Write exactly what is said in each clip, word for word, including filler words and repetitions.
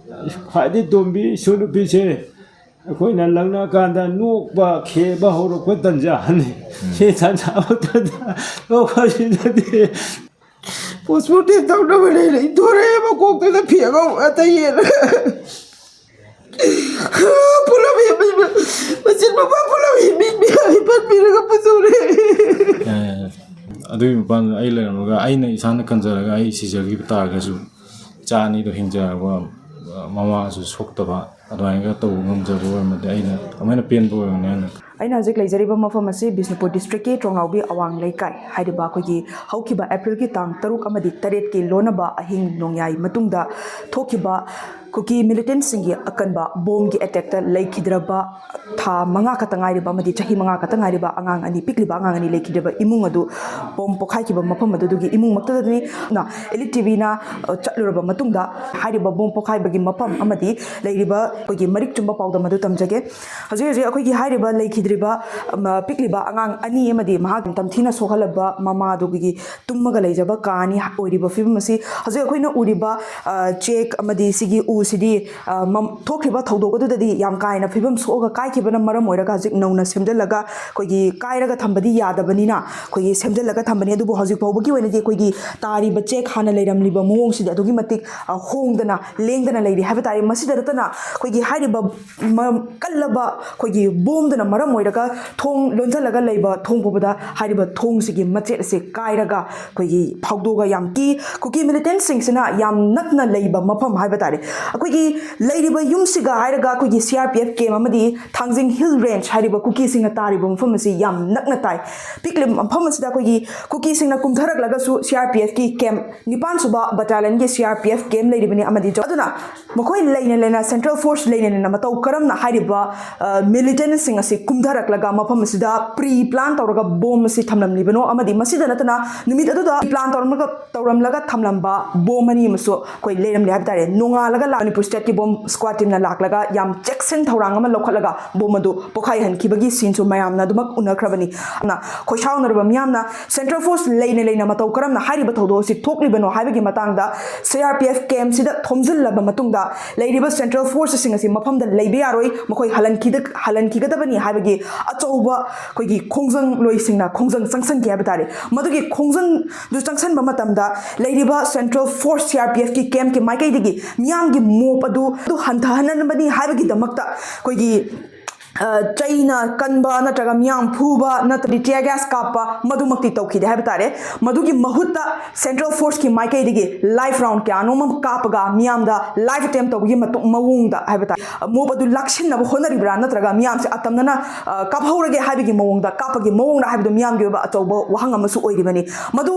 ꯈ꯭ꯋꯥꯏꯗꯒꯤ ꯇꯣꯝꯕꯤ ꯏꯁꯨ ꯅꯨꯄꯤꯁꯦ ꯑꯩꯈꯣꯏꯅ ꯂꯪꯅꯀꯥꯟꯗ ꯅꯣꯛꯄ ꯈꯦꯕ ꯍꯧꯔꯛꯄ ꯇꯟꯖꯥꯅꯤ꯫ ꯁꯤ ꯇꯟꯖꯥ ꯑꯃꯠꯇꯗ ꯅꯣꯛꯄꯁꯤꯗꯗꯤ ꯄꯣꯁꯃꯣꯔꯇꯦꯝ ꯇꯧꯅꯕ ꯂꯩꯔꯦ꯫ ꯏꯟꯊꯣꯔꯛꯑꯦ ꯃꯀꯣꯛꯇꯨꯗ ꯐꯤ ꯑꯉꯧꯕ ꯉꯥꯛꯇ ꯌꯦꯜꯂꯒ꯫ ꯄꯨꯂꯞ ꯍꯦꯟꯃꯟꯕ, ꯃꯆꯤꯟ ꯃꯄꯥ ꯄꯨꯂꯞ ꯍꯦꯟꯃꯟꯕꯤ ꯍꯥꯏ ꯄꯟꯕꯤꯔꯒ ꯄꯨꯊꯣꯔꯛꯑꯦ꯫ ꯑꯗꯨꯒꯤ ꯃꯄꯥꯟꯗ ꯑꯩ ꯂꯩꯔꯝꯃꯒ ꯑꯩꯅ ꯏꯁꯥꯅ ꯀꯟꯖꯔꯒ ꯑꯩ ꯁꯤꯖꯈꯤꯕ ꯇꯥꯔꯒꯁꯨ ꯏꯆꯥ ꯑꯅꯤꯗꯣ ꯍꯤꯡꯖꯔꯕ ꯃꯃꯥꯁꯨ ꯁꯣꯛꯇꯕ ꯑꯗꯨꯃꯥꯏꯅꯒ ꯇꯧꯕ ꯉꯝꯖꯕ ꯑꯣꯏꯔꯝꯃꯗꯤ ꯑꯩꯅ ꯑꯃꯨꯛ ꯍꯦꯟꯅ ꯄꯦꯟꯕ ꯑꯣꯏꯔꯝꯒꯅꯤ ꯍꯥꯏꯅ ꯑꯩꯅ ꯍꯧꯖꯤꯛ ꯂꯩꯖꯔꯤꯕ ꯃꯐꯝ ꯑꯁꯤ ꯕꯤꯁꯅꯨꯄꯨꯔ ꯗꯤꯁꯇ꯭ꯔꯤꯛꯀꯤ ꯇ꯭ꯔꯣꯡꯂꯥꯎꯕꯤ ꯑꯋꯥꯡ ꯂꯩꯀꯥꯏ ꯍꯥꯏꯔꯤꯕ ꯑꯩꯈꯣꯏꯒꯤ ꯍꯧꯈꯤꯕ ꯑꯦꯄ꯭ꯔꯤꯜꯒꯤ ꯇꯥꯡ ꯇꯔꯨꯛ ꯑꯃꯗꯤ ꯇꯔꯦꯠꯀꯤ ꯂꯣꯟꯅꯕ ꯑꯍꯤꯡ ꯅꯣꯡꯌꯥꯏ ꯃꯇꯨꯡꯗ ꯊꯣꯛꯈꯤꯕ ꯀꯨꯀꯤ ꯃꯤꯂꯤꯇꯦꯟꯁꯤꯡꯒꯤ ꯑꯀꯟꯕ ꯕꯣꯝꯒꯤ ꯑꯦꯇꯦꯛꯇ ꯂꯩꯈꯤꯗ꯭ꯔꯕ ꯊꯥ ꯃꯉꯥ ꯈꯛꯇ ꯉꯥꯏꯔꯤꯕ ꯑꯃꯗꯤ ꯆꯍꯤ ꯃꯉꯥ ꯈꯛꯇ ꯉꯥꯏꯔꯤꯕ ꯑꯉꯥꯡ ꯑꯅꯤ, ꯄꯤꯛꯂꯤꯕ ꯑꯉꯥꯡ ꯑꯅꯤ ꯂꯩꯈꯤꯗ꯭ꯔꯕ ꯏꯃꯨꯡ ꯑꯗꯨ ꯕꯣꯝ ꯄꯣꯈꯥꯏꯈꯤꯕ ꯃꯐꯝ ꯑꯗꯨꯗꯨꯒꯤ ꯏꯃꯨꯡꯃꯛꯇꯗꯅꯤ꯫ ꯏꯂꯤꯠ ꯇꯤꯚꯤꯅ ꯆꯠꯂꯨꯔꯕ ꯃꯇꯨꯡꯗ ꯍꯥꯏꯔꯤꯕ ꯕꯣꯝ ꯄꯣꯈꯥꯏꯕꯒꯤ ꯃꯐꯝ ꯑꯃꯗꯤ ꯂꯩꯔꯤꯕ ꯑꯩꯈꯣꯏꯒꯤ ꯃꯔꯤꯛ ꯆꯨꯝꯕ ꯄꯥꯎꯗꯝ ꯑꯗꯨ ꯇꯝꯖꯒꯦ꯫ ꯍꯧꯖꯤꯛ ꯍꯧꯖꯤꯛ ꯑꯩꯈꯣꯏꯒꯤ ꯍꯥꯏꯔꯤꯕ ꯂꯩꯈꯤꯗ꯭ꯔꯤꯕ, ꯑꯃ, ꯄꯤꯛꯂꯤꯕ ꯑꯉꯥꯡ ꯑꯅꯤ ꯑꯃꯗꯤ ꯃꯍꯥꯛ ꯇꯝꯊꯤꯅ ꯁꯣꯛꯍꯜꯂꯕ ꯃꯃꯥꯗꯨꯒꯤ ꯇꯨꯝꯃꯒ ꯂꯩꯖꯕ ꯀꯥꯅꯤ ꯑꯣꯏꯔꯤꯕ ꯐꯤꯕꯝ ꯑꯁꯤ ꯍꯧꯖꯤꯛ ꯑꯩꯈꯣꯏꯅ ꯎꯔꯤꯕ, ꯑ, ꯆꯦꯛ ꯑꯃꯗꯤ ꯁꯤꯒꯤ ꯎꯁꯤꯗꯤ, ꯑ, ꯃꯝ-, ꯊꯣꯛꯈꯤꯕ ꯊꯧꯗꯣꯛ ꯑꯗꯨꯗꯗꯤ ꯌꯥꯝ ꯀꯥ ꯍꯦꯟꯅ ꯐꯤꯕꯝ ꯁꯣꯛꯑꯒ ꯀꯥꯏꯈꯤꯕꯅ ꯃꯔꯝ ꯑꯣꯏꯔꯒ ꯍꯧꯖꯤꯛ ꯅꯧꯅ ꯁꯦꯝꯖꯤꯜꯂꯒ ꯑꯩꯈꯣꯏꯒꯤ ꯀꯥꯏꯔꯒ ꯊꯝꯕꯗꯤ ꯌꯥꯗꯕꯅꯤꯅ ꯑꯩꯈꯣꯏꯒꯤ ꯁꯦꯝꯖꯤꯜꯂꯒ ꯊꯝꯕꯅꯤ꯫ ꯑꯗꯨꯕꯨ ꯍꯧꯖꯤꯛ ꯐꯥꯎꯕꯒꯤ ꯑꯣꯏꯅꯗꯤ ꯑꯩꯈꯣꯏꯒꯤ ꯇꯥꯔꯤꯕ ꯆꯦꯛ ꯍꯥꯟꯅ ꯂꯩꯔꯝꯂꯤꯕ ꯃꯑꯣꯡꯁꯤꯗꯤ ꯑꯗꯨꯛꯀꯤ ꯃꯇꯤꯛ, ꯑ, ꯍꯣꯡꯗꯅ ꯂꯦꯡꯗꯅ ꯂꯩꯔꯤ ꯍꯥꯏꯕ ꯇꯥꯔꯦ꯫ ꯃꯁꯤꯗ ꯅꯠꯇꯅ ꯑꯩꯈꯣꯏꯒꯤ ꯍꯥꯏꯔꯤꯕ ꯃ-, ꯀꯜꯂꯕ ꯑꯩꯈꯣꯏꯒꯤ ꯕꯣꯝꯗꯨꯅ ꯃꯔꯝ ꯑꯣꯏꯔꯒ ꯊꯣꯡ ꯂꯣꯟꯁꯤꯜꯂꯒ ꯂꯩꯕ ꯊꯣꯡ ꯐꯥꯎꯕꯗ ꯍꯥꯏꯔꯤꯕ ꯊꯣꯡꯁꯤꯒꯤ ꯃꯆꯦꯠ ꯑꯁꯤ ꯀꯥꯏꯔꯒ ꯑꯩꯈꯣꯏꯒꯤ ꯐꯥꯎꯗꯣꯛꯑꯒ ꯌꯥꯝ ꯀꯤ꯫ ꯀꯨꯀꯤ ꯃꯤꯂꯤꯇꯦꯟꯁꯤꯡꯁꯤꯅ ꯌꯥꯝ ꯅꯛꯅ ꯂꯩꯕ ꯃꯐꯝ ꯍꯥꯏꯕ ꯇꯥꯔꯦ꯫ ꯑꯩꯈꯣꯏꯒꯤ ꯂꯩꯔꯤꯕ ꯌꯨꯝꯁꯤꯒ ꯍꯥꯏꯔꯒ ꯑꯩꯈꯣꯏꯒꯤ ꯁꯤ ꯑꯥꯔ ꯄꯤ ꯑꯦꯐ ꯀꯦꯝ ꯑꯃꯗꯤ ꯊꯥꯡꯖꯤꯡ ꯍꯤꯜ ꯔꯦꯟꯖ ꯍꯥꯏꯔꯤꯕ ꯀꯨꯀꯤꯁꯤꯡꯅ ꯇꯥꯔꯤꯕ ꯃꯐꯝ ꯑꯁꯤ ꯌꯥꯝ ꯅꯛꯅ ꯇꯥꯏ꯫ ꯄꯤꯛꯂꯤꯕ ꯃꯐꯝ ꯑꯁꯤꯗ ꯑꯩꯈꯣꯏꯒꯤ ꯀꯨꯀꯤꯁꯤꯡꯅ ꯀꯨꯝꯊꯔꯛꯂꯒꯁꯨ ꯁꯤ ꯑꯥꯔ ꯄꯤ ꯑꯦꯐꯀꯤ ꯀꯦꯝ, ꯅꯤꯄꯥꯟ ꯁꯨꯕ ꯕꯠꯇꯥꯂꯤꯌꯟꯒꯤ ꯁꯤ ꯑꯥꯔ ꯄꯤ ꯑꯦꯐ ꯀꯦꯝ ꯂꯩꯔꯤꯕꯅꯤ ꯑꯃꯗꯤ ꯖ-, ꯑꯗꯨꯅ ꯃꯈꯣꯏ ꯂꯩꯅ ꯂꯩꯅ ꯁꯦꯟꯇ꯭ꯔꯦꯜ ꯐꯣꯔꯁ ꯂꯩꯅ ꯂꯩꯅ ꯃꯇꯧ ꯀꯔꯝꯅ ꯍꯥꯏꯔꯤꯕ ꯃꯤꯂꯤꯇꯦꯟꯁꯤꯡ ꯑꯁꯤ ꯀꯨꯝꯊꯔꯛꯂꯒ ꯃꯐꯝ ꯑꯁꯤꯗ ꯄ꯭ꯔꯤ ꯄ꯭ꯂꯥꯟ ꯇꯧꯔꯒ ꯕꯣꯝ ꯑꯁꯤ ꯊꯝꯂꯝꯂꯤꯕꯅꯣ, ꯑꯃꯗꯤ ꯃꯁꯤꯗ ꯅꯠꯇꯅ ꯅꯨꯃꯤꯠ ꯑꯗꯨꯗ ꯄ꯭ꯂꯥꯟ ꯇꯧꯔꯝꯂꯒ ꯇꯧꯔꯝꯂꯒ ꯊꯝꯂꯝꯕ ꯕꯣꯝ ꯑꯅꯤ ꯑꯃꯁꯨ ꯑꯩꯈꯣꯏ ꯂꯩꯔꯝꯂꯦ ꯍꯥꯏꯕ ꯇꯥꯔꯦ꯫ ꯅꯣꯡꯉꯥꯜꯂꯒ ꯂꯥꯛ-, ꯃꯅꯤꯄꯨꯔ ꯁ꯭ꯇꯦꯠꯀꯤ ꯕꯣꯝ ꯁ꯭ꯀ꯭ꯋꯥꯗ ꯇꯤꯝꯅ ꯂꯥꯛꯂꯒ ꯌꯥꯝ ꯆꯦꯛꯁꯤꯟ ꯊꯧꯔꯥꯡ ꯑꯃ ꯂꯧꯈꯠꯂꯒ ꯕꯣꯝ ꯑꯗꯨ ꯄꯣꯈꯥꯏꯍꯟꯈꯤꯕꯒꯤ ꯁꯤꯟꯁꯨ ꯃꯌꯥꯝꯅ ꯑꯗꯨꯃꯛ ꯎꯅꯈ꯭ꯔꯕꯅꯤ꯫ ꯑꯗꯨꯅ ꯈꯣꯏꯁꯥꯎꯅꯔꯕ ꯃꯤꯌꯥꯝꯅ ꯁꯦꯟꯇ꯭ꯔꯦꯜ ꯐꯣꯔꯁ ꯂꯩꯅ ꯂꯩꯅ ꯃꯇꯧ ꯀꯔꯝꯅ ꯍꯥꯏꯔꯤꯕ ꯊꯧꯗꯣꯛ ꯑꯁꯤ ꯊꯣꯛꯂꯤꯕꯅꯣ ꯍꯥꯏꯕꯒꯤ ꯃꯇꯥꯡꯗ ꯁꯤ ꯑꯥꯔ ꯄꯤ ꯑꯦꯐ ꯀꯦꯝꯁꯤꯗ ꯊꯣꯝꯖꯤꯜꯂꯕ ꯃꯇꯨꯡꯗ ꯂꯩꯔꯤꯕ ꯁꯦꯟꯇ꯭ꯔꯦꯜ ꯐꯣꯔꯁꯁꯤꯡ ꯑꯁꯤ ꯃꯐꯝꯗ ꯂꯩꯕ ꯌꯥꯔꯣꯏ, ꯃꯈꯣꯏ ꯍꯜꯍꯟꯈꯤꯗ-, ꯍꯜꯍꯟꯈꯤꯒꯗꯕꯅꯤ ꯍꯥꯏꯕꯒꯤ ꯑꯆꯧꯕ ꯑꯩꯈꯣꯏꯒꯤ ꯈꯣꯡꯖꯪꯂꯣꯏꯁꯤꯡꯅ ꯈꯣꯡꯖꯪ ꯆꯪꯁꯟꯈꯤ ꯍꯥꯏꯕ ꯇꯥꯔꯦ꯫ ꯃꯗꯨꯒꯤ ꯈꯣꯡꯖꯪꯗꯨ ꯆꯪꯁꯟꯕ ꯃꯇꯝꯗ ꯂꯩꯔꯤꯕ central force C R P ꯑꯦꯐꯀꯤ ꯀꯦꯝꯞꯀꯤ ꯃꯥꯏꯀꯩꯗꯒꯤ ꯃꯤꯌꯥꯝꯒꯤ ꯃꯣꯞ ꯑꯗꯨ, ꯑꯗꯨ ꯍꯟꯊꯍꯟꯅꯕꯅꯤ ꯍꯥꯏꯕꯒꯤꯗꯃꯛꯇ ꯑꯩꯈꯣꯏꯒꯤ, ꯑ, ꯆꯩꯅ ꯀꯟꯕ ꯅꯠꯇ꯭ꯔꯒ ꯃꯤꯌꯥꯝ ꯐꯨꯕ ꯅꯠꯇ꯭ꯔꯗꯤ tear gas ꯀꯥꯞꯄ ꯃꯗꯨꯃꯛꯇꯤ ꯇꯧꯈꯤꯗꯦ ꯍꯥꯏꯕ ꯇꯥꯔꯦ꯫ ꯃꯗꯨꯒꯤ ꯃꯍꯨꯠꯇ ꯁꯦꯟꯇ꯭ꯔꯦꯜ ꯐꯣꯔꯁꯀꯤ ꯃꯥꯏꯀꯩꯗꯒꯤ ꯂꯥꯏꯐ ꯔꯥꯎꯟ ꯀꯌꯥꯅꯣꯝ ꯑꯃ ꯀꯥꯞꯄꯒ ꯃꯤꯌꯥꯝꯗ ꯂꯥꯏꯐ ꯑꯦꯇꯦꯝ ꯇꯧꯕꯒꯤ ꯃꯇꯨꯡ ꯃꯑꯣꯡꯗ ꯍꯥꯏꯕ ꯇꯥꯔꯦ, ꯃꯣꯞ ꯑꯗꯨ ꯂꯥꯛꯁꯤꯟꯅꯕ ꯍꯣꯠꯅꯔꯤꯕ꯭ꯔꯥ ꯅꯠꯇ꯭ꯔꯒ ꯃꯤꯌꯥꯝꯁꯦ ꯑꯇꯝꯅꯅ, ꯑ, ꯀꯥꯞꯍꯧꯔꯒꯦ ꯍꯥꯏꯕꯒꯤ ꯃꯑꯣꯡꯗ, ꯀꯥꯞꯄꯒꯤ ꯃꯑꯣꯡꯗ ꯍꯥꯏꯕꯗꯨ ꯃꯤꯌꯥꯝꯒꯤ ꯑꯣꯏꯕ ꯑꯆꯧꯕ ꯋꯥꯍꯪ ꯑꯃꯁꯨ ꯑꯣꯏꯔꯤꯕꯅꯤ꯫ ꯃꯗꯨ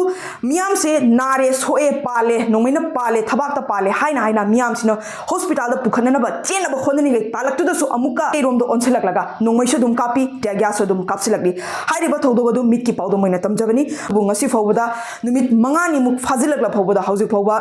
ꯃꯤꯌꯥꯝꯁꯦ ꯅꯥꯔꯦ, ꯁꯣꯛꯑꯦ, ꯄꯥꯜꯂꯦ, ꯅꯣꯡꯃꯩꯅ ꯄꯥꯜꯂꯦ, ꯊꯕꯥꯛꯇ ꯄꯥꯜꯂꯦ ꯍꯥꯏꯅ ꯍꯥꯏꯅ ꯃꯤꯌꯥꯝꯁꯤꯅ ꯍꯣꯁꯄꯤꯇꯥꯜꯗ ꯄꯨꯈꯠꯅꯅꯕ ꯆꯦꯟꯅꯕ ꯍꯣꯠꯅꯔꯤꯉꯩ ꯇꯥꯂꯛꯇꯨꯗꯁꯨ ꯑꯃꯨꯛꯀ ꯀꯩꯔꯣꯝꯗ ꯑꯣꯟꯁꯤꯜꯂꯛꯂꯒ ꯅꯣꯡꯃꯩꯁꯨ ꯑꯗꯨꯝ ꯀꯥꯞꯄꯤ, tear gas ꯁꯨ ꯑꯗꯨꯝ ꯀꯥꯞꯁꯤꯜꯂꯛꯂꯤ꯫ ꯍꯥꯏꯔꯤꯕ ꯊꯧꯗꯣꯛ ꯑꯗꯨ ꯃꯤꯠꯀꯤ ꯄꯥꯎꯗꯝ ꯑꯣꯏꯅ ꯇꯝꯖꯕꯅꯤ꯫ ꯑꯗꯨꯕꯨ ꯉꯁꯤ ꯐꯥꯎꯕꯗ ꯅꯨꯃꯤꯠ ꯃꯉꯥꯅꯤꯃꯨꯛ ꯐꯥꯖꯤꯜꯂꯛꯂ ꯐꯥꯎꯕꯗ ꯍꯧꯖꯤꯛ ꯐꯥꯎꯕ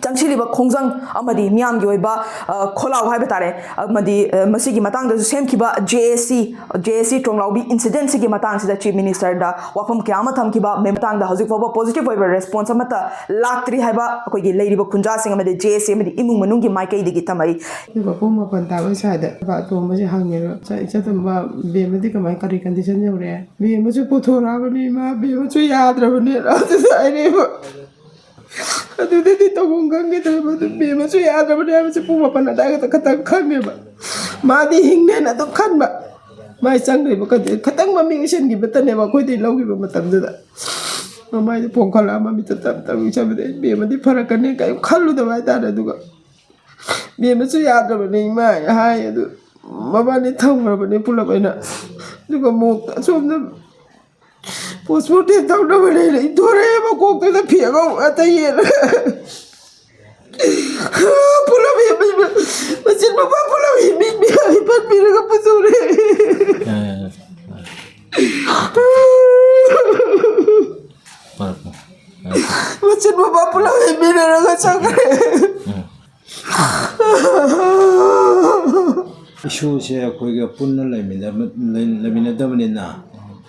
ꯆꯪꯁꯤꯜꯂꯤꯕ ꯈꯣꯡꯖꯪ ꯑꯃꯗꯤ ꯃꯤꯌꯥꯝꯒꯤ ꯑꯣꯏꯕ, ꯑ, ꯈꯣꯜꯂꯥꯎ ꯍꯥꯏꯕ ꯇꯥꯔꯦ, ꯑꯃꯗꯤ, ꯑ, ꯃꯁꯤꯒꯤ ꯃꯇꯥꯡꯗꯁꯨ ꯁꯦꯝꯈꯤꯕ ꯖꯦ ꯑꯦ ꯁꯤ, ꯖꯦ ꯑꯦ ꯁꯤ ꯇ꯭ꯔꯣꯡꯂꯥꯎꯕꯤ incident ꯁꯤꯒꯤ ꯃꯇꯥꯡꯁꯤꯗ ꯆꯤꯐ ꯃꯤꯅꯤꯁꯇꯔꯗ ꯋꯥꯐꯝ ꯀꯌꯥ ꯑꯃ ꯊꯝꯈꯤꯕ, ꯃꯗꯨꯒꯤ ꯃꯇꯥꯡꯗ ꯍꯧꯖꯤꯛ ꯐꯥꯎꯕ ꯄꯣꯖꯤꯇꯤꯚ ꯑꯣꯏꯕ ꯔꯦꯁꯄꯣꯟꯁ ꯑꯃꯠꯇ ꯂꯥꯛꯇ꯭ꯔꯤ ꯍꯥꯏꯕ ꯑꯩꯈꯣꯏꯒꯤ ꯂꯩꯔꯤꯕ ꯈꯨꯟꯖꯥꯁꯤꯡ ꯑꯃꯗꯤ ꯖꯦ ꯑꯦ ꯁꯤ ꯑꯃꯗꯤ ꯏꯃꯨꯡ ꯃꯅꯨꯡꯒꯤ ꯃꯥꯏꯀꯩꯗꯒꯤ ꯊꯝꯃꯛꯏ꯫ ꯑꯗꯨꯒ ꯄꯨꯡ ꯃꯥꯄꯟ ꯇꯥꯕ ꯁ꯭ꯋꯥꯏꯗ ꯕꯥ ꯑꯇꯣꯝꯕꯁꯦ ꯍꯪꯉꯦꯕ, "ꯏꯆꯥ-, ꯏꯆꯥꯇꯣꯝꯕ, ꯕꯦꯝꯃꯗꯤ ꯀꯃꯥꯏ, ꯀꯔꯤ ꯀꯟꯗꯤꯁꯟ ꯌꯧꯔꯦ?" "ꯕꯦꯝꯃꯁꯨ ꯄꯨꯊꯣꯔꯛꯑꯕꯅꯤ ꯏꯃꯥ, ꯕꯦꯝꯃꯁꯨ ꯌꯥꯗ꯭ꯔꯕꯅꯦ" ꯑꯗꯨꯗ ꯍꯥꯏꯔꯛꯑꯦꯕ꯫ ꯑꯗꯨꯗꯗꯤ ꯇꯧꯐꯝ ꯈꯪꯈꯤꯗ꯭ꯔꯦꯕ꯫ ꯑꯗꯨ ꯕꯦꯝꯃꯁꯨ ꯌꯥꯗ꯭ꯔꯕꯅꯦ ꯍꯥꯏꯕꯁꯦ ꯄꯨꯡ ꯃꯥꯄꯟ ꯑꯗꯥꯏ ꯈꯛꯇ ꯈꯛꯇꯪ ꯈꯪꯉꯦꯕ꯫ ꯃꯥꯗꯤ ꯍꯤꯡꯅꯦꯅ ꯑꯗꯨꯝ ꯈꯟꯕ꯫ ꯃꯥꯏ ꯆꯪꯈ꯭ꯔꯤꯕ ꯀꯟꯗꯤ-, ꯈꯇꯪ ꯃꯃꯤꯡ ꯏꯁꯤꯟꯈꯤꯕꯇꯅꯦꯕ ꯑꯩꯈꯣꯏꯗꯩ ꯂꯧꯈꯤꯕ ꯃꯇꯝꯗꯨꯗ꯫ ꯃꯃꯥꯏꯗꯨ ꯄꯣꯝꯈꯠꯂꯛꯑ ꯃꯃꯤꯠꯇ ꯇꯞ ꯇꯞ ꯏꯁꯟꯕꯗꯩ ꯕꯦꯝꯃꯗꯤ ꯐꯔꯛꯀꯅꯤ ꯀꯔꯤꯝ ꯈꯜꯂꯨꯗꯕ ꯍꯥꯏꯇꯥꯔꯦ꯫ ꯑꯗꯨꯒ ꯕꯦꯝꯃꯁꯨ ꯌꯥꯗ꯭ꯔꯕꯅꯦ ꯏꯃꯥ ꯍꯥꯏ꯫ ꯑꯗꯨ ꯃꯕꯥꯅꯤ ꯊꯝꯈ꯭ꯔꯕꯅꯦ ꯄꯨꯂꯞ ꯑꯩꯅ꯫ ꯑꯗꯨꯒ ꯑꯃꯨꯛ ꯑꯁꯣꯝꯗ ꯄꯣꯁꯃꯣꯔꯇꯦꯝ ꯇꯧꯅꯕꯅꯦꯅ ꯏꯟꯊꯣꯔꯛꯑꯦ ꯃꯀꯣꯛꯇꯨꯗ ꯐꯤ ꯑꯉꯧꯕ ꯉꯥꯛꯇ ꯌꯦꯠꯂ꯫ ꯄꯨꯂꯞ ꯌꯦꯠꯄꯁꯤꯗ ꯃꯆꯤꯟ ꯃꯄꯥ ꯏꯁꯨꯁꯦ ꯑꯩꯈꯣꯏꯒ ꯄꯨꯟꯅ ꯂꯩꯃꯤꯟꯅꯕ- ꯂꯩ- ꯂꯩꯃꯤꯟꯅꯗꯕꯅꯤꯅ,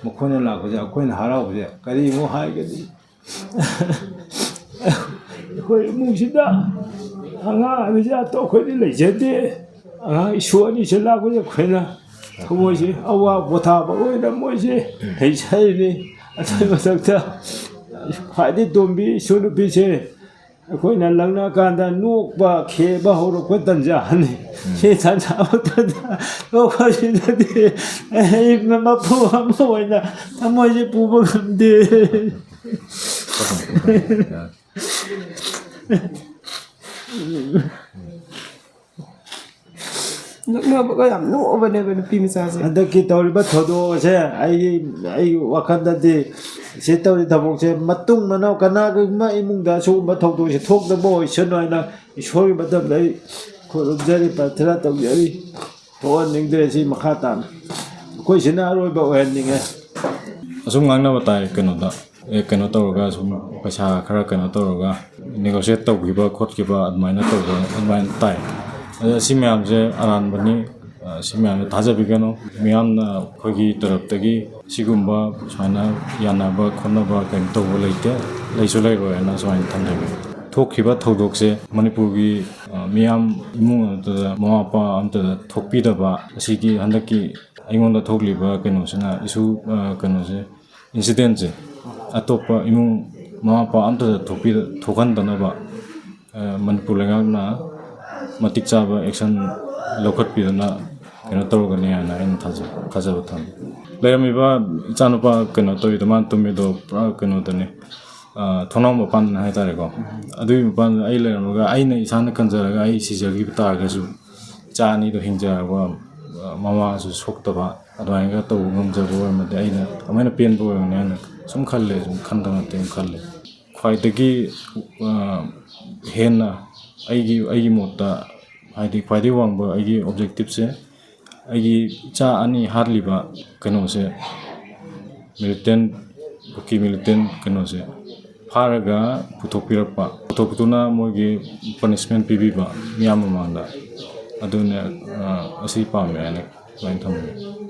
ꯃꯈꯣꯏꯅ ꯂꯥꯛꯄꯁꯦ ꯑꯩꯈꯣꯏꯅ ꯍꯔꯥꯎꯕꯁꯦ ꯀꯔꯤꯃꯨꯛ ꯍꯥꯏꯒꯅꯤ? ꯑꯩꯈꯣꯏ ꯏꯃꯨꯡꯁꯤꯗ ꯑꯉꯥꯡ ꯑꯅꯤꯁꯦ ꯑꯇꯣꯞꯄ ꯑꯩꯈꯣꯏꯗꯤ ꯂꯩꯖꯗꯦ꯫ ꯑꯉꯥꯡ ꯏꯁꯨ ꯑꯅꯤꯁꯦ ꯂꯥꯛꯄꯁꯦ ꯑꯩꯈꯣꯏꯅ ꯊꯃꯣꯏꯁꯦ ꯑꯋꯥ ꯄꯣꯊꯥꯕ ꯑꯣꯏꯅ ꯃꯣꯏꯁꯦ ꯂꯩꯖꯔꯤꯅꯤ꯫ ꯑꯗꯨꯒꯤ ꯃꯊꯛꯇ ꯈ꯭ꯋꯥꯏꯗꯒꯤ ꯇꯣꯝꯕꯤ ꯏꯁꯨ ꯅꯨꯄꯤꯁꯦ ꯑꯩꯈꯣꯏꯅ ꯂꯪꯅꯀꯥꯟꯗ ꯅꯣꯛꯄ ꯈꯦꯕ ꯍꯧꯔꯛꯄ ꯇꯟꯖꯥꯅꯤ꯫ ꯁꯤ ꯇꯟꯖꯥ ꯑꯃꯠꯇꯗ ꯅꯣꯛꯄꯁꯤꯗꯗꯤ ꯑꯩ ꯃꯄꯨ ꯑꯃ ꯑꯣꯏꯅ ꯊꯃꯣꯏꯁꯦ ꯄꯨꯕ ꯉꯝꯗꯦ꯫ ꯅꯛꯅꯕꯒ ꯌꯥꯝ ꯅꯣꯛꯑꯕꯅꯦꯕ ꯅꯨꯄꯤ ꯃꯆꯥꯁꯦ꯫ ꯍꯟꯗꯛꯀꯤ ꯇꯧꯔꯤꯕ ꯊꯧꯗꯣꯛ ꯑꯁꯦ ꯑꯩꯒꯤ ꯑꯩꯒꯤ ꯋꯥꯈꯜꯗꯗꯤ ꯁꯤ ꯇꯧꯔꯤ ꯊꯕꯛꯁꯦ ꯃꯇꯨꯡ ꯃꯅꯥꯎ ꯀꯅꯥꯒꯨꯝꯕ ꯏꯃꯨꯡꯗ ꯁꯤꯒꯨꯝꯕ ꯊꯧꯗꯣꯛꯁꯦ ꯊꯣꯛꯇꯕ ꯑꯣꯏꯁꯅꯨ ꯍꯥꯏꯅ ꯏꯁꯣꯔꯒꯤ ꯃꯇꯝꯗ ꯑꯩ ꯈꯨꯔꯨꯝꯖꯔꯤ, ꯄ꯭ꯔꯥꯔꯊꯅꯥ ꯇꯧꯖꯔꯤ꯫ ꯊꯣꯛꯍꯟꯅꯤꯡꯗ꯭ꯔꯦ ꯁꯤ ꯃꯈꯥ ꯇꯥꯅ꯫ ꯑꯩꯈꯣꯏ ꯁꯤꯅ ꯑꯔꯣꯏꯕ ꯑꯣꯏꯍꯟꯅꯤꯡꯉꯦ꯫ ꯑꯁꯨꯝ ꯉꯥꯡꯅꯕ ꯇꯥꯏ ꯀꯩꯅꯣꯗ, ꯑꯦ, ꯀꯩꯅꯣ ꯇꯧꯔꯒ ꯁꯨꯝ ꯄꯩꯁꯥ ꯈꯔ ꯀꯩꯅꯣ ꯇꯧꯔꯒ negotiate ꯇꯧꯈꯤꯕ ꯈꯣꯠꯈꯤꯕ ꯑꯗꯨꯃꯥꯏꯅ ꯇꯧꯕ ꯑꯗꯨꯃꯥꯏꯅ ꯇꯥꯏ꯫ ꯑꯗ ꯁꯤ ꯃꯌꯥꯝꯁꯦ ꯑꯔꯥꯟꯕꯅꯤ꯫ ꯑ, ꯁꯤ ꯃꯌꯥꯝꯁꯦ ꯊꯥꯖꯕꯤꯒꯅꯨ꯫ ꯃꯤꯌꯥꯝꯅ ꯑꯩꯈꯣꯏꯒꯤ ꯇꯔꯞꯇꯒꯤ ꯁꯤꯒꯨꯝꯕ ꯁꯨꯃꯥꯏꯅ ꯌꯥꯅꯕ ꯈꯣꯠꯅꯕ ꯀꯩꯅꯣ ꯇꯧꯕ ꯂꯩꯇꯦ, ꯂꯩꯁꯨ ꯂꯩꯔꯣꯏ ꯍꯥꯏꯅ ꯁꯨꯃꯥꯏꯅ ꯊꯝꯖꯒꯦ꯫ ꯊꯣꯛꯈꯤꯕ ꯊꯧꯗꯣꯛꯁꯦ ꯃꯅꯤꯄꯨꯔꯒꯤ, ꯑ, ꯃꯤꯌꯥꯝ ꯏꯃꯨꯡ ꯑꯃꯠꯇꯗ, ꯃꯃꯥ ꯃꯄꯥ ꯑꯃꯠꯇꯗ ꯊꯣꯛꯄꯤꯗꯕ ꯑꯁꯤꯒꯤ ꯍꯟꯗꯛꯀꯤ ꯑꯩꯉꯣꯟꯗ ꯊꯣꯛꯂꯤꯕ ꯀꯩꯅꯣꯁꯤꯅ ꯏꯁꯨ, ꯑ, ꯀꯩꯅꯣꯁꯦ, incidentꯁꯦ ꯑꯇꯣꯞꯄ ꯏꯃꯨꯡ ꯃꯃꯥ ꯃꯄꯥ ꯑꯝꯇꯗ ꯊꯣꯛꯄꯤ-, ꯊꯣꯛꯍꯟꯗꯅꯕ, ꯑ, ꯃꯅꯤꯄꯨꯔ ꯂꯩꯉꯥꯛꯅ ꯃꯇꯤꯛ ꯆꯥꯕ action ꯂꯧꯈꯠꯄꯤꯗꯨꯅ ꯀꯩꯅꯣ ꯇꯧꯔꯒꯅꯤ ꯍꯥꯏꯅ ꯑꯩꯅ ꯊꯥꯖꯩ, ꯊꯥꯖꯕ ꯊꯝꯃꯤ꯫ ꯂꯩꯔꯝꯃꯤꯕ ꯏꯆꯥꯅꯨꯄꯥ ꯀꯩꯅꯣ ꯇꯧꯔꯤꯗꯣ, ꯃꯥꯅ ꯇꯨꯝꯃꯤꯗꯣ ꯄꯨꯔꯥ ꯀꯩꯅꯣꯗꯅꯤ, ꯑ, ꯊꯣꯡꯅꯥꯎ ꯃꯄꯥꯟꯗꯅꯤ ꯍꯥꯏꯇꯥꯔꯦꯀꯣ꯫ ꯑꯗꯨꯒꯤ ꯃꯄꯥꯟꯗ ꯑꯩ ꯂꯩꯔꯝꯃꯒ ꯑꯩꯅ ꯏꯁꯥꯅ ꯀꯟꯖꯔꯒ ꯑꯩ ꯁꯤꯖꯈꯤꯕ ꯇꯥꯔꯒꯁꯨ, ꯏꯆꯥ ꯑꯅꯤꯗꯣ ꯍꯤꯡꯖꯔꯕ, ꯑ, ꯃꯃꯥꯁꯨ ꯁꯣꯛꯇꯕ, ꯑꯗꯨꯃꯥꯏꯅꯒ ꯇꯧꯕ ꯉꯝꯖꯕ ꯑꯣꯏꯔꯝꯃꯗꯤ ꯑꯩꯅ ꯑꯃꯨꯛ ꯍꯦꯟꯅ ꯄꯦꯟꯕ ꯑꯣꯏꯔꯝꯒꯅꯤ ꯍꯥꯏꯅ ꯁꯨꯝ ꯈꯜꯂꯦ, ꯁꯨꯝ ꯈꯟꯗ ꯅꯠꯇꯦ, ꯁꯨꯝ ꯈꯜꯂꯦ꯫ ꯈ꯭ꯋꯥꯏꯗꯒꯤ, ꯑ, ꯍꯦꯟꯅ ꯑꯩꯒꯤ, ꯑꯩꯒꯤ ꯃꯣꯠꯇ, ꯍꯥꯏꯗꯤ, ꯈ꯭ꯋꯥꯏꯗꯒꯤ ꯋꯥꯡꯕ ꯑꯩꯒꯤ objectiveꯁꯦ, ꯑꯩꯒꯤ ꯏꯆꯥ ꯑꯅꯤ ꯍꯥꯠꯂꯤꯕ ꯀꯩꯅꯣꯁꯦ, militant, ꯀꯨꯀꯤ militant ꯀꯩꯅꯣꯁꯦ ꯐꯥꯔꯒ ꯄꯨꯊꯣꯛꯄꯤꯔꯛꯄ, ꯄꯨꯊꯣꯛꯄꯗꯨꯅ ꯃꯣꯏꯒꯤ ꯄꯅꯤꯁꯃꯦꯟ ꯄꯤꯕꯤꯕ ꯃꯤꯌꯥꯝ ꯃꯃꯥꯡꯗ, ꯑꯗꯨꯅ ꯑ, ꯑꯁꯤ ꯄꯥꯝꯃꯦ ꯍꯥꯏꯅ ꯁꯨꯃꯥꯏꯅ ꯊꯝꯖꯒꯦ꯫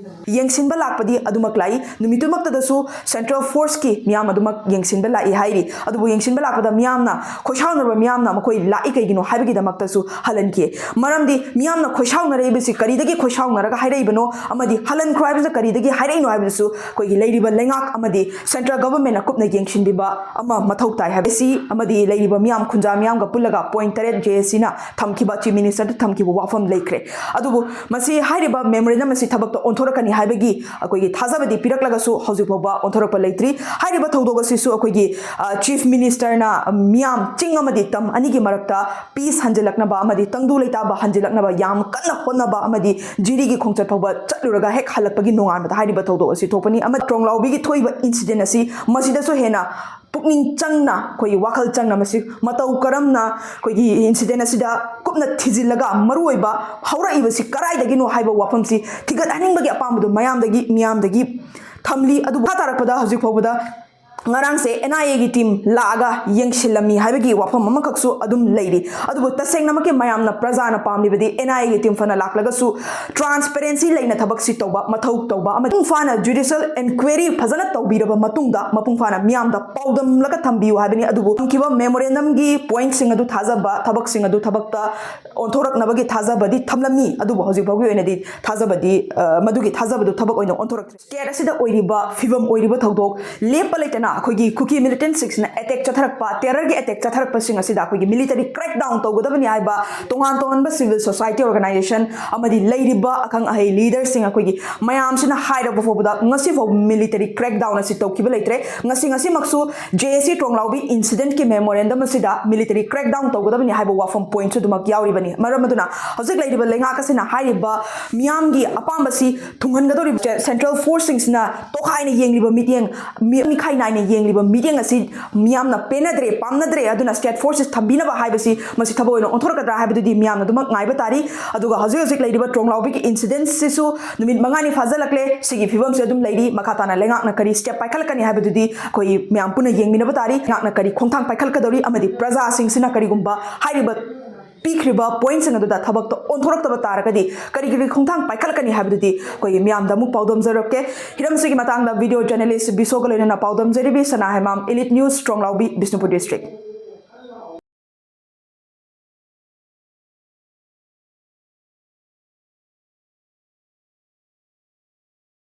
ꯌꯦꯡꯁꯤꯟꯕ ꯂꯥꯛꯄꯗꯤ ꯑꯗꯨꯃꯛ ꯂꯥꯛꯏ꯫ ꯅꯨꯃꯤꯠꯇꯨꯃꯛꯇꯗꯁꯨ ꯁꯦꯟꯇ꯭ꯔꯦꯜ ꯐꯣꯔꯁꯀꯤ ꯃꯤꯌꯥꯝ ꯑꯗꯨꯃꯛ ꯌꯦꯡꯁꯤꯟꯕ ꯂꯥꯛꯏ ꯍꯥꯏꯔꯤ꯫ ꯑꯗꯨꯕꯨ ꯌꯦꯡꯁꯤꯟꯕ ꯂꯥꯛꯄꯗ ꯃꯤꯌꯥꯝꯅ, ꯈꯣꯏꯁꯥꯎꯅꯔꯕ ꯃꯤꯌꯥꯝꯅ ꯃꯈꯣꯏ ꯂꯥꯛꯏ ꯀꯩꯒꯤꯅꯣ ꯍꯥꯏꯕꯒꯤꯗꯃꯛꯇꯁꯨ ꯍꯜꯍꯟꯈꯤ꯫ ꯃꯔꯝꯗꯤ ꯃꯤꯌꯥꯝꯅ ꯈꯣꯏꯁꯥꯎꯅꯔꯛꯏꯕꯁꯤ ꯀꯔꯤꯗꯒꯤ ꯈꯣꯏꯁꯥꯎꯅꯔꯒ ꯍꯥꯏꯔꯛꯏꯕꯅꯣ ꯑꯃꯗꯤ ꯍꯜꯍꯟꯈ꯭ꯔꯣ ꯍꯥꯏꯕꯁꯤ ꯀꯔꯤꯗꯒꯤ ꯍꯥꯏꯔꯛꯏꯅꯣ ꯍꯥꯏꯕꯗꯨꯁꯨ ꯑꯩꯈꯣꯏꯒꯤ ꯂꯩꯔꯤꯕ ꯂꯩꯉꯥꯛ ꯑꯃꯗꯤ ꯁꯦꯟꯇ꯭ꯔꯦꯜ ꯒꯚꯔꯟꯃꯦꯟꯅ ꯀꯨꯞꯅ ꯌꯦꯡꯁꯤꯟꯕꯤꯕ ꯑꯃ ꯃꯊꯧ ꯇꯥꯏ ꯍꯥꯏꯕꯁꯤ ꯑꯃꯗꯤ ꯂꯩꯔꯤꯕ ꯃꯤꯌꯥꯝ, ꯈꯨꯟꯖꯥ ꯃꯤꯌꯥꯝꯒ ꯄꯨꯜꯂꯒ ꯄꯣꯏꯟꯠ ꯇꯔꯦꯠ ꯖꯦ ꯑꯦ ꯁꯤꯅ ꯊꯝꯈꯤꯕ, ꯆꯤꯐ ꯃꯤꯅꯤꯁꯇꯔꯗ ꯊꯝꯈꯤꯕ ꯋꯥꯐꯝ ꯂꯩꯈ꯭ꯔꯦ꯫ ꯑꯗꯨꯕꯨ ꯃꯁꯤ ꯍꯥꯏꯔꯤꯕ ꯃꯦꯃꯣꯔꯦꯟꯗꯝ ꯑꯁꯤ ꯊꯕꯛꯇ ꯑꯣꯟꯊꯣꯔꯛꯀꯅꯤ ꯍꯥꯏꯕꯒꯤ ꯑꯩꯈꯣꯏꯒꯤ ꯊꯥꯖꯕꯗꯤ ꯄꯤꯔꯛꯂꯒꯁꯨ ꯍꯧꯖꯤꯛ ꯐꯥꯎꯕ ꯑꯣꯟꯊꯣꯔꯛꯄ ꯂꯩꯇ꯭ꯔꯤ꯫ ꯍꯥꯏꯔꯤꯕ ꯊꯧꯗꯣꯛ ꯑꯁꯤꯁꯨ ꯑꯩꯈꯣꯏꯒꯤ, ꯑ, ꯆꯤꯐ ꯃꯤꯅꯤꯁꯇꯔꯅ ꯃꯤꯌꯥꯝ ꯆꯤꯡ ꯑꯃꯗꯤ ꯇꯝ ꯑꯅꯤꯒꯤ ꯃꯔꯛꯇ ꯄꯤꯁ ꯍꯟꯖꯤꯜꯂꯛꯅꯕ ꯑꯃꯗꯤ ꯇꯪꯗꯨ ꯂꯩꯇꯥꯕ ꯍꯟꯖꯤꯜꯂꯛꯅꯕ ꯌꯥꯝ ꯀꯟꯅ ꯍꯣꯠꯅꯕ ꯑꯃꯗꯤ ꯖꯤꯔꯤꯒꯤ ꯈꯣꯡꯆꯠ ꯐꯥꯎꯕ ꯆꯠꯂꯨꯔꯒ ꯍꯦꯛ ꯍꯜꯂꯛꯄꯒꯤ ꯅꯣꯡꯉꯥꯟꯕꯗ ꯍꯥꯏꯔꯤꯕ ꯊꯧꯗꯣꯛ ꯑꯁꯤ ꯊꯣꯛꯄꯅꯤ꯫ ꯑꯃꯗꯤ ꯇ꯭ꯔꯣꯡꯂꯥꯎꯕꯤꯒꯤ ꯊꯣꯛꯏꯕ ꯏꯟꯁꯤꯗꯦꯟ ꯑꯁꯤ ꯃꯁꯤꯗꯁꯨ ꯍꯦꯟꯅ ꯄꯨꯛꯅꯤꯡ ꯆꯪꯅ, ꯑꯩꯈꯣꯏꯒꯤ ꯋꯥꯈꯜ ꯆꯪꯅ ꯃꯁꯤ ꯃꯇꯧ ꯀꯔꯝꯅ ꯑꯩꯈꯣꯏꯒꯤ ꯏꯟꯁꯤꯗꯦꯟ ꯑꯁꯤꯗ ꯀꯨꯞꯅ ꯊꯤꯖꯤꯜꯂꯒ ꯃꯔꯨꯑꯣꯏꯕ ꯍꯧꯔꯛꯏꯕꯁꯤ ꯀꯗꯥꯏꯗꯒꯤꯅꯣ ꯍꯥꯏꯕ ꯋꯥꯐꯝꯁꯤ ꯊꯤꯒꯠꯍꯟꯅꯤꯡꯕꯒꯤ ꯑꯄꯥꯝꯕꯗꯨ ꯃꯌꯥꯝꯗꯒꯤ, ꯃꯤꯌꯥꯝꯗꯒꯤ ꯊꯝꯂꯤ꯫ ꯑꯗꯨꯕꯨ ꯃꯈꯥ ꯇꯥꯔꯛꯄꯗ ꯍꯧꯖꯤꯛ ꯐꯥꯎꯕꯗ ꯉꯔꯥꯡꯁꯦ ꯑꯦꯟ ꯑꯥꯏ ꯑꯦꯒꯤ ꯇꯤꯝ ꯂꯥꯛꯑꯒ ꯌꯦꯡꯁꯤꯜꯂꯝꯃꯤ ꯍꯥꯏꯕꯒꯤ ꯋꯥꯐꯝ ꯑꯃꯈꯛꯁꯨ ꯑꯗꯨꯝ ꯂꯩꯔꯤ꯫ ꯑꯗꯨꯕꯨ ꯇꯁꯦꯡꯅꯃꯛꯀꯤ ꯃꯌꯥꯝꯅ, ꯄ꯭ꯔꯖꯥꯅ ꯄꯥꯝꯂꯤꯕꯗꯤ ꯑꯦꯟ ꯑꯥꯏ ꯑꯦꯒꯤ ꯇꯤꯝ ꯐꯅ ꯂꯥꯛꯂꯒꯁꯨ ꯇ꯭ꯔꯥꯟꯁꯄꯦꯔꯦꯟꯁꯤ ꯂꯩꯅ ꯊꯕꯛꯁꯤ ꯇꯧꯕ, ꯃꯊꯧ ꯇꯧꯕ ꯑꯃꯗꯤ ꯃꯄꯨꯡ ꯐꯥꯅ ꯖꯨꯗꯤꯁꯤꯌꯦꯜ ꯏꯟꯀ꯭ꯋꯥꯏꯔꯤ ꯐꯖꯅ ꯇꯧꯕꯤꯔꯕ ꯃꯇꯨꯡꯗ ꯃꯄꯨꯡ ꯐꯥꯅ ꯃꯤꯌꯥꯝꯗ ꯄꯥꯎꯗꯝꯂꯒ ꯊꯝꯕꯤꯌꯨ ꯍꯥꯏꯕꯅꯤ꯫ ꯑꯗꯨꯕꯨ ꯊꯝꯈꯤꯕ ꯃꯦꯃꯣꯔꯦꯟꯗꯝꯒꯤ ꯄꯣꯏꯟꯠꯁꯤꯡ ꯑꯗꯨ ꯊꯥꯖꯕ, ꯊꯕꯛꯁꯤꯡ ꯑꯗꯨ ꯊꯕꯛꯇ ꯑꯣꯟꯊꯣꯔꯛꯅꯕꯒꯤ ꯊꯥꯖꯕꯗꯤ ꯊꯝꯂꯝꯃꯤ꯫ ꯑꯗꯨꯕꯨ ꯍꯧꯖꯤꯛ ꯐꯥꯎꯒꯤ ꯑꯣꯏꯅꯗꯤ ꯊꯥꯖꯕꯗꯤ, ꯑ, ꯃꯗꯨꯒꯤ ꯊꯥꯖꯕꯗꯨ ꯊꯕꯛ ꯑꯣꯏꯅ ꯑꯣꯟꯊꯣꯔꯛꯇ꯭ꯔꯦ꯫ ꯁ꯭ꯇꯦꯠ ꯑꯁꯤꯗ ꯑꯣꯏꯔꯤꯕ ꯐꯤꯕꯝ, ꯑꯣꯏꯔꯤꯕ ꯊꯧꯗꯣꯛ ꯂꯦꯞꯄ ꯂꯩꯇꯅ ꯑꯩꯈꯣꯏꯒꯤ ꯀꯨꯀꯤ ꯃꯤꯂꯤꯇꯦꯟꯠꯁꯤꯡꯁꯤꯅ ꯑꯦꯇꯦꯛ ꯆꯠꯊꯔꯛꯄ, ꯇꯦꯔꯔꯒꯤ ꯑꯦꯇꯦꯛ ꯆꯠꯊꯔꯛꯄꯁꯤꯡ ꯑꯁꯤꯗ ꯑꯩꯈꯣꯏꯒꯤ ꯃꯤꯂꯤꯇꯔꯤ ꯀ꯭ꯔꯦꯛ ꯗꯥꯎꯟ ꯇꯧꯒꯗꯕꯅꯤ ꯍꯥꯏꯕ ꯇꯣꯉꯥꯟ ꯇꯣꯉꯥꯟꯕ ꯁꯤꯚꯤꯜ ꯁꯣꯁꯥꯏꯇꯤ ꯑꯣꯔꯒꯅꯥꯏꯖꯦꯁꯟ ꯑꯃꯗꯤ ꯂꯩꯔꯤꯕ ꯑꯈꯪ ꯑꯍꯩ ꯂꯤꯗꯔꯁꯤꯡ ꯑꯩꯈꯣꯏꯒꯤ ꯃꯌꯥꯝꯁꯤꯅ ꯍꯥꯏꯔꯕ ꯐꯥꯎꯕꯗ ꯉꯁꯤ ꯐꯥꯎꯕ ꯃꯤꯂꯤꯇꯔꯤ ꯀ꯭ꯔꯦꯛ ꯗꯥꯎꯟ ꯑꯁꯤ ꯇꯧꯈꯤꯕ ꯂꯩꯇ꯭ꯔꯦ꯫ ꯉꯁꯤ, ꯉꯁꯤꯃꯛꯁꯨ ꯖꯦ ꯑꯦ ꯁꯤ ꯇ꯭ꯔꯣꯡꯂꯥꯎꯕꯤ ꯏꯟꯁꯤꯗꯦꯟꯠꯀꯤ ꯃꯦꯃꯣꯔꯦꯟꯗꯝ ꯑꯁꯤꯗ ꯃꯤꯂꯤꯇꯔꯤ ꯀ꯭ꯔꯦꯛ ꯗꯥꯎꯟ ꯇꯧꯒꯗꯕꯅꯤ ꯍꯥꯏꯕ ꯋꯥꯐꯝ ꯄꯣꯏꯟꯠꯁꯨ ꯑꯗꯨꯃꯛ ꯌꯥꯎꯔꯤꯕꯅꯤ꯫ ꯃꯔꯝ ꯑꯗꯨꯅ ꯍꯧꯖꯤꯛ ꯂꯩꯔꯤꯕ ꯂꯩꯉꯥꯛ ꯑꯁꯤꯅ ꯍꯥꯏꯔꯤꯕ ꯃꯤꯌꯥꯝꯒꯤ ꯑꯄꯥꯝꯕꯁꯤ ꯊꯨꯡꯍꯟꯒꯗꯧꯔꯤꯕ ꯁꯦꯟꯇ꯭ꯔꯦꯜ ꯐꯣꯔꯁꯁꯤꯡꯁꯤꯅ ꯇꯣꯈꯥꯏꯅ ꯌꯦꯡꯂꯤꯕ ꯃꯤꯠꯌꯦꯡ ꯃꯤ-, ꯃꯤꯈꯥꯏ ꯅꯥꯏꯅ ꯌꯦꯡꯂꯤꯕ ꯃꯤꯠꯌꯦꯡ ꯑꯁꯤ ꯃꯤꯌꯥꯝꯅ ꯄꯦꯟꯅꯗ꯭ꯔꯦ, ꯄꯥꯝꯅꯗ꯭ꯔꯦ, ꯑꯗꯨꯅ state forces ꯊꯝꯕꯤꯅꯕ ꯍꯥꯏꯕꯁꯤ ꯃꯁꯤ ꯊꯕꯛ ꯑꯣꯏꯅ ꯑꯣꯟꯊꯣꯔꯛꯀꯗ꯭ꯔꯥ ꯍꯥꯏꯕꯗꯨꯗꯤ ꯃꯤꯌꯥꯝꯅ ꯑꯗꯨꯃꯛ ꯉꯥꯏꯕ ꯇꯥꯔꯤ꯫ ꯑꯗꯨꯒ ꯍꯧꯖꯤꯛ ꯍꯧꯖꯤꯛ ꯂꯩꯔꯤꯕ ꯇ꯭ꯔꯣꯡꯂꯥꯎꯕꯤꯒꯤ incidentꯁꯤꯁꯨ ꯅꯨꯃꯤꯠ ꯃꯉꯥꯅꯤ ꯐꯥꯖꯤꯜꯂꯛꯂꯦ꯫ ꯁꯤꯒꯤ ꯐꯤꯕꯝꯁꯤ ꯑꯗꯨꯝ ꯂꯩꯔꯤ꯫ ꯃꯈꯥ ꯇꯥꯅ ꯂꯩꯉꯥꯛꯅ ꯀꯔꯤ step ꯄꯥꯏꯈꯠꯂꯛꯀꯅꯤ ꯍꯥꯏꯕꯗꯨꯗꯤ ꯑꯩꯈꯣꯏ ꯃꯌꯥꯝ ꯄꯨꯟꯅ ꯌꯦꯡꯃꯤꯟꯅꯕ ꯇꯥꯔꯤ꯫ ꯂꯩꯉꯥꯛꯅ ꯀꯔꯤ ꯈꯣꯡꯊꯥꯡ ꯄꯥꯏꯈꯠꯂꯛꯀꯗꯧꯔꯤ ꯑꯃꯗꯤ ꯄ꯭ꯔꯖꯥꯁꯤꯡꯁꯤꯅ ꯀꯔꯤꯒꯨꯝꯕ ꯍꯥꯏꯔꯤꯕ ꯄꯤꯈ꯭ꯔꯤꯕ pointꯁꯤꯡ ꯑꯗꯨꯗ ꯊꯕꯛꯇ ꯑꯣꯟꯊꯣꯔꯛꯇꯕ ꯇꯥꯔꯒꯗꯤ ꯀꯔꯤ ꯀꯔꯤ ꯈꯣꯡꯊꯥꯡ ꯄꯥꯏꯈꯠꯂꯛꯀꯅꯤ ꯍꯥꯏꯕꯗꯨꯗꯤ ꯑꯩꯈꯣꯏꯒꯤ ꯃꯤꯌꯥꯝꯗ ꯑꯃꯨꯛ ꯄꯥꯎꯗꯝꯖꯔꯛꯀꯦ꯫ ꯍꯤꯔꯝꯁꯤꯒꯤ ꯃꯇꯥꯡꯗ video journalist ꯕꯤꯁꯣꯒ ꯂꯣꯏꯅꯅ ꯄꯥꯎꯗꯝꯖꯔꯤꯕꯤ ꯁꯅꯥ ꯍꯩꯃꯥꯝ, Elite News, ꯇ꯭ꯔꯣꯡꯂꯥꯎꯕꯤ, ꯕꯤꯁꯅꯨꯄꯨꯔ district꯫